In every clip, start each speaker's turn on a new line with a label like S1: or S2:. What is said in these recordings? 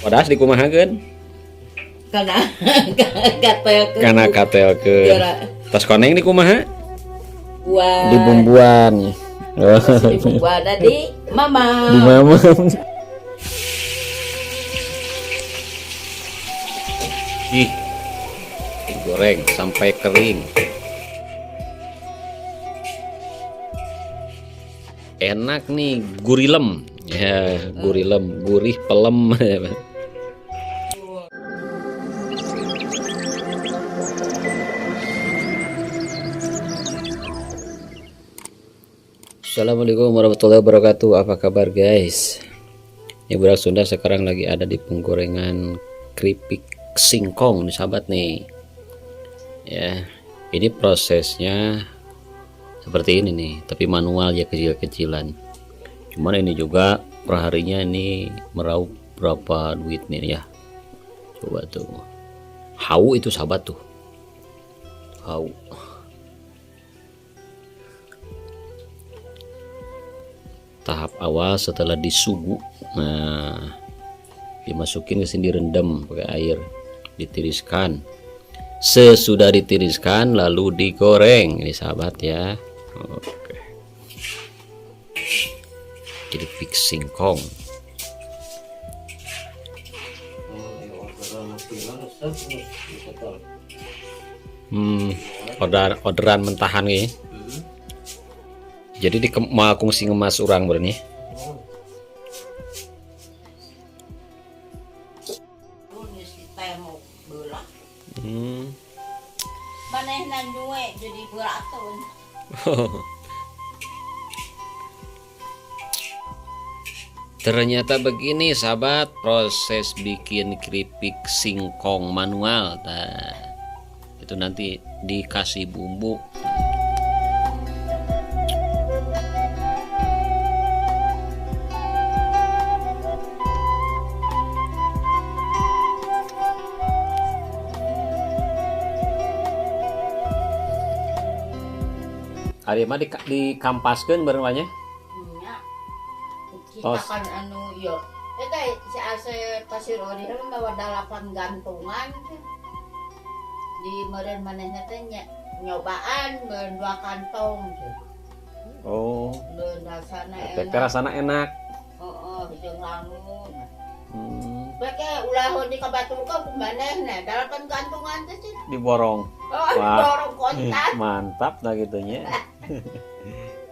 S1: Wadas dikumahakeun?
S2: Kana katelkeun.
S1: Kana katelkeun. Tas koneng dikumaha?
S2: Buan.
S1: Dibumbuan.
S2: Dibumbuan di mama.
S1: Di mama. Ih, digoreng sampai kering. Enak nih, gurilem. Ya, gurilem, gurih pelem. Assalamualaikum warahmatullahi wabarakatuh. Apa kabar guys? Ini Budak Sunda sekarang lagi ada di penggorengan keripik singkong nih sahabat nih. Ya, ini prosesnya seperti ini nih, tapi manual ya, kecil-kecilan. Cuman ini juga perharinya ini meraup berapa duit nih ya. Coba tuh. Hau itu sahabat tuh. Hau. Tahap awal setelah disugu, nah dimasukin ke sini, direndam pakai air, ditiriskan. Sesudah ditiriskan lalu digoreng ini sahabat ya. Oke, keripik singkong. Orderan mentahan nih. Jadi di kungsi ngemas urang berarti.
S2: Manehna nyue jadi beratun.
S1: Ternyata begini sahabat proses bikin keripik singkong manual. Nah, itu nanti dikasih bumbu. Ari mah dikampaskeun bareng nya.
S2: Nya. Kita kan anu ieu. Eta si Asep Pasir Ori mah bawa 8 gantungan. Di meureun manehna teh nyobaan meureun 2 kantong.
S1: Oh.
S2: Meureun rasana enak.
S1: Teh rasana enak.
S2: Heeh, jeung langun. Beke ulah di kabaturkeun ku manehna 8 gantungan teh sih.
S1: Diborong.
S2: Oh, diborong kontan.
S1: Mantap dah gitunya.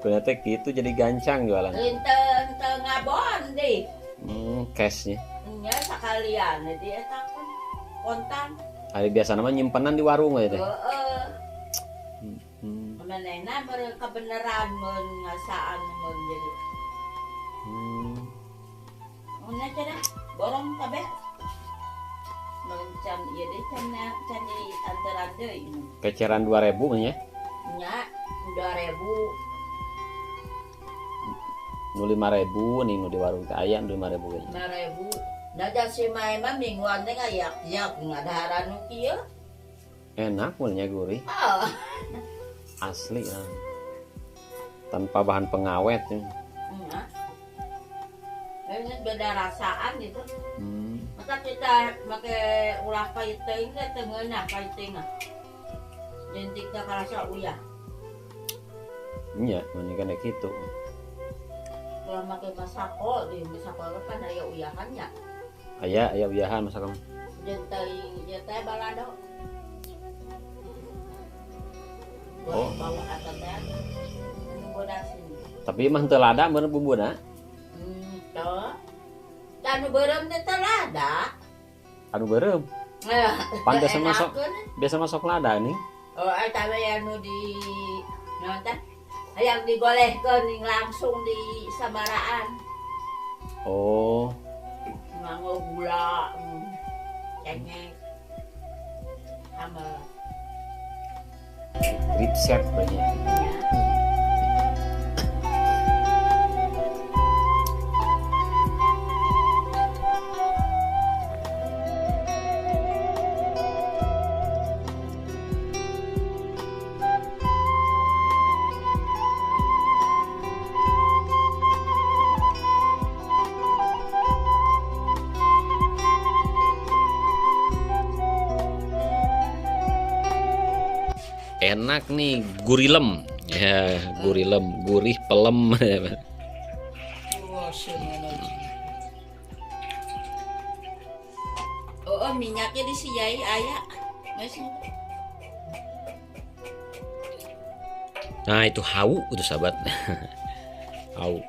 S1: Ternyata gitu jadi gancang jualan.
S2: Ente ngabon deh.
S1: Cashnya.
S2: Nya sekalian jadi eta kan kontan.
S1: Ari biasa nama nyimpenan di warung aja teh.
S2: Heeh. Manehna beureum kebenaran mun ngasaan mun jadi. Mun cenah borong kabeh. Mun can ieu deui can di antaran deui.
S1: Peceran 2000 nya.
S2: Nya 2000.
S1: Nu 5000 nih nu di warung teh aya nu 5000 ge.
S2: 5000. Da si mae mah mingguan teh ngayak-yak ngadaharan nu kieu.
S1: Enak mun nya gurih.
S2: Oh.
S1: Asli lah. Tanpa bahan pengawet ya.
S2: Nya. Ini beda rasaan gitu. Maka kita pakai ulah paiting teh teu ngeunah paiting ah. Jentik teh karasa uyah.
S1: Nya, mun kan kitu.
S2: Kalau pakai masako di masako kan aya uyahannya.
S1: Aya uyahan masako.
S2: Jeung teh balado.
S1: Oh.
S2: Bawa eta teh. Bodasin.
S1: Tapi mah teu lada bener bumbuna.
S2: Teu. Anu beureum teh teu lada.
S1: Anu beureum. Pan biasa masuk lada nih.
S2: Oh, eta we anu di naon teh? Hayang digolehkeun langsung di sabaraan.
S1: Oh.
S2: Nganggo gula, cengek. Sama
S1: resep banyak. Enak nih, gurilem. Ya, gurilem, gurih pelem.
S2: Oh, minyaknya disiyai aya.
S1: Nah, itu hau itu sahabat. Hau.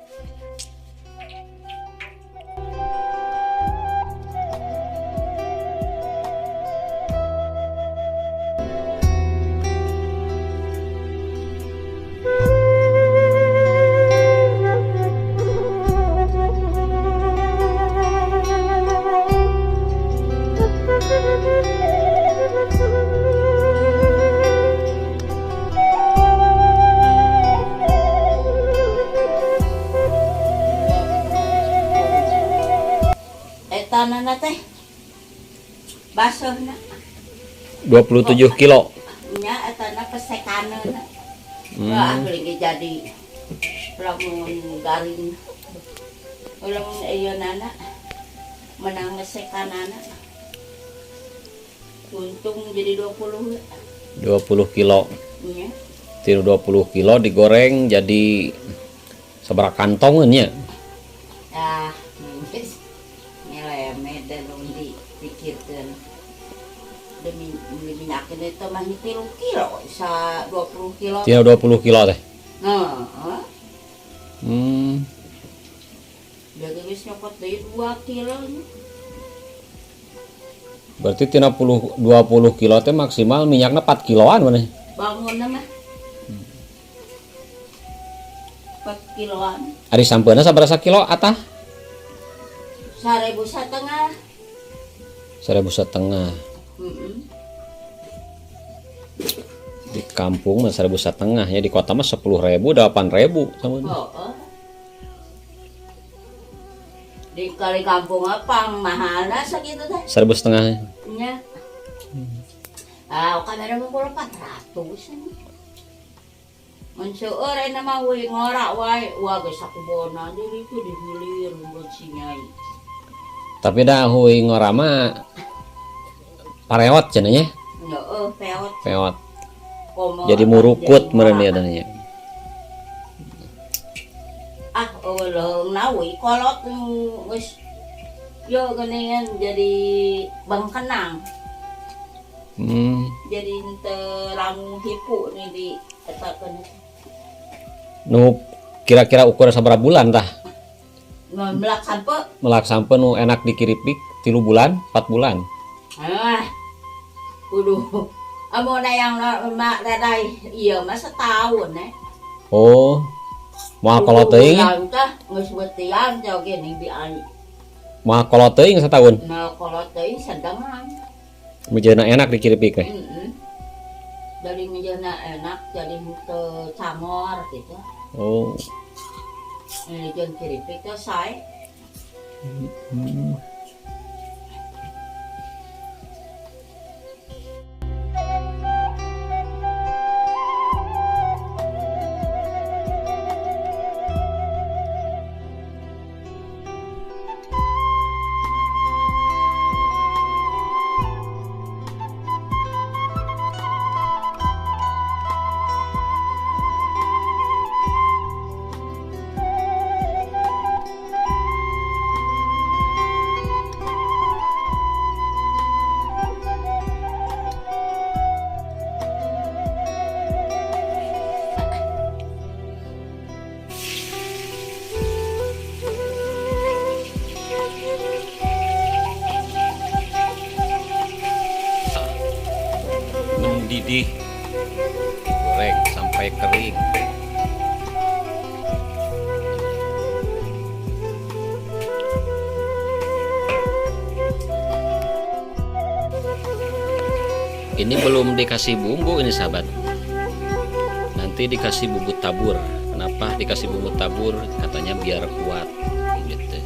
S2: Tanana teh baseuhna
S1: 27 kilo
S2: nya etana pesekaneuna. Wah, lagi jadi lamun garing lamun ayeunana menang mesekanana untung jadi 20
S1: kilo nya. Tiru 20 kilo digoreng jadi sabaraha kantong nya.
S2: Ah, dipikirkan demi minyakin itu mah 3 kilo bisa 20 kilo.
S1: 20 kilo teh.
S2: Heeh. Jadi geus nyokot deui 2 kilo.
S1: Berarti tina 20 kilo teh maksimal minyakna 4 kiloan maneh.
S2: Bangunna mah. 4 kiloan.
S1: Ari sampeuna sabaraha kilo atah?
S2: 1.500.
S1: 1.500. Di kampung mah 1.500 ya, di kota mah 10.000, 8.000 sama.
S2: Oh, Di kali kampung apa mahalna sakitu teh?
S1: 1.500.
S2: Nya. Ah, kamera mah 400. Mun seueur ayeuna mah we ngora wae, wah geus sakubona deui itu dihilir buat si nyai.
S1: Tapi dah hui ngora mah pareot cenah nya.
S2: Heeh, peot.
S1: Peot. Jadi murukut meureun ieu teh nya.
S2: Ah, eueuh hui kolot geus yo geuningan jadi bangkenang. Jadi teu langung hipu nih di etakeun.
S1: Nu kira-kira ukur sabaraha bulan tah?
S2: Melak sampe.
S1: Melak sampe nu enak dikiripik 3 bulan, 4 bulan.
S2: Ah. Kudu. Amun yang mak radai ieu mah setahun eh.
S1: Oh. Moal kolot teuing.
S2: Tah geus beutean teh oge ning bi ai.
S1: Moal kolot teuing satahun.
S2: Moal kolot teuing sadengan.
S1: Mejeuna enak dikiripik teh.
S2: Heeh. Dari mejeuna enak jadi henteu cangor gitu.
S1: Oh.
S2: Ini jeung kiripik teh sae.
S1: Mendidih, goreng sampai kering. Ini belum dikasih bumbu ini sahabat. Nanti dikasih bumbu tabur. Kenapa dikasih bumbu tabur? Katanya biar kuat gitu.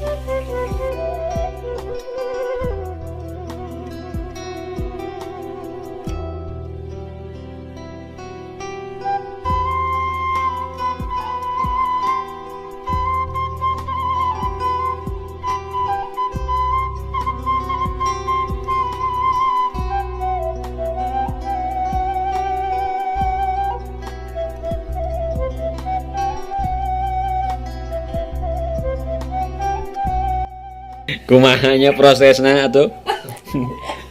S1: Kumaha nya prosesna atuh?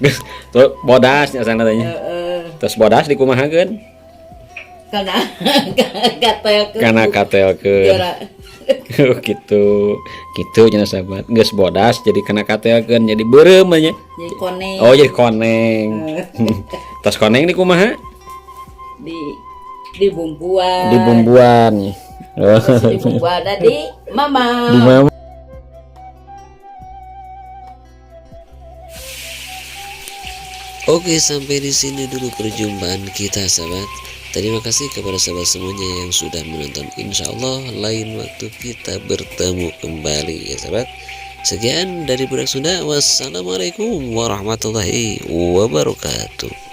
S1: Geus tuh bodas nya sana tanya.
S2: Heeh.
S1: Terus bodas dikumahakeun?
S2: Kana katelkeun.
S1: Kana katelkeun.
S2: Geura.
S1: Gitu. Gitu nya sahabat. Geus bodas jadi kana katelkeun jadi beureum nya.
S2: Jadi koneng.
S1: Oh, jadi koneng. Terus koneng dikumaha?
S2: Di dibumbuan.
S1: Dibumbuan. Oh.
S2: Terus dibumbuan di mama.
S1: Di mama.
S3: Oke, sampai di sini dulu perjumpaan kita, sahabat. Terima kasih kepada sahabat semuanya yang sudah menonton. Insya Allah lain waktu kita bertemu kembali ya sahabat. Sekian dari Budak Sunda. Wassalamualaikum warahmatullahi wabarakatuh.